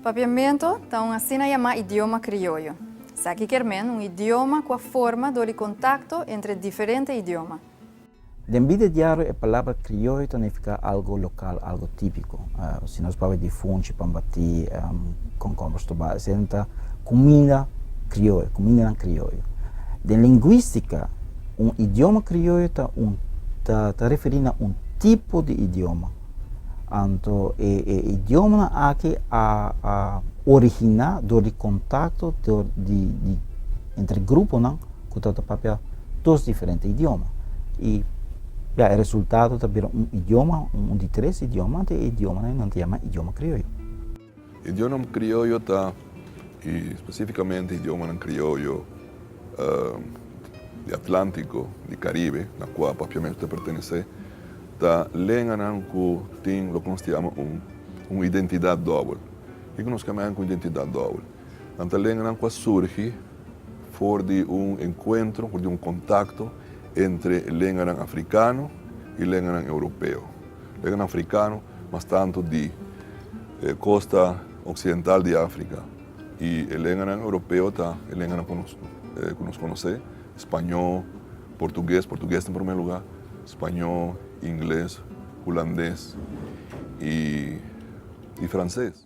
Papiamento ta un asina yamá idioma krioyo. Esaki kier men un idioma ku a forma dor di kontakto entre diferente idioma. Den bida diario e palabra krioyo ta nifiká algu lokal, algu típiko. Si nos papia di funchi, pambatí, kònkòmber stobá, esei nan ta kuminda krioyo, kumindanan krioyo. Den lingwístika, un idioma krioyo ta un ta ta referí na un tipo di idioma. Anto e e idiomanan aki a a originá dor di kontakto dor di di entre gruponan ku ta ta papia dos diferente idioma. I ya e resultado ta bira un idioma, un di tres idioma, anto e idiomanan nan ta yama idioma krioyo. Idiomanan krioyo ta, i spesífikamente idiomanan krioyo di Atlántiko, di Karibe, na kua Papiamentu ta pertenesé, ta lenganan ku tin loke nos ta yama un un identidat dòbel. Kiko nos kem'en ku identidat dòbel? Nan ta lenganan ku a surgi for di un enkuentro, for di un kontakto entre lenganan afrikano i lenganan europeo. Lenganan afrikano mas tantu di e kosta oksidental di Afrika i e lenganan europeo ta e lenganan ku nos ku nos konosé, spañó, portugues, portugues ta na promé lugá, spañó, ingles, hulandes i franses.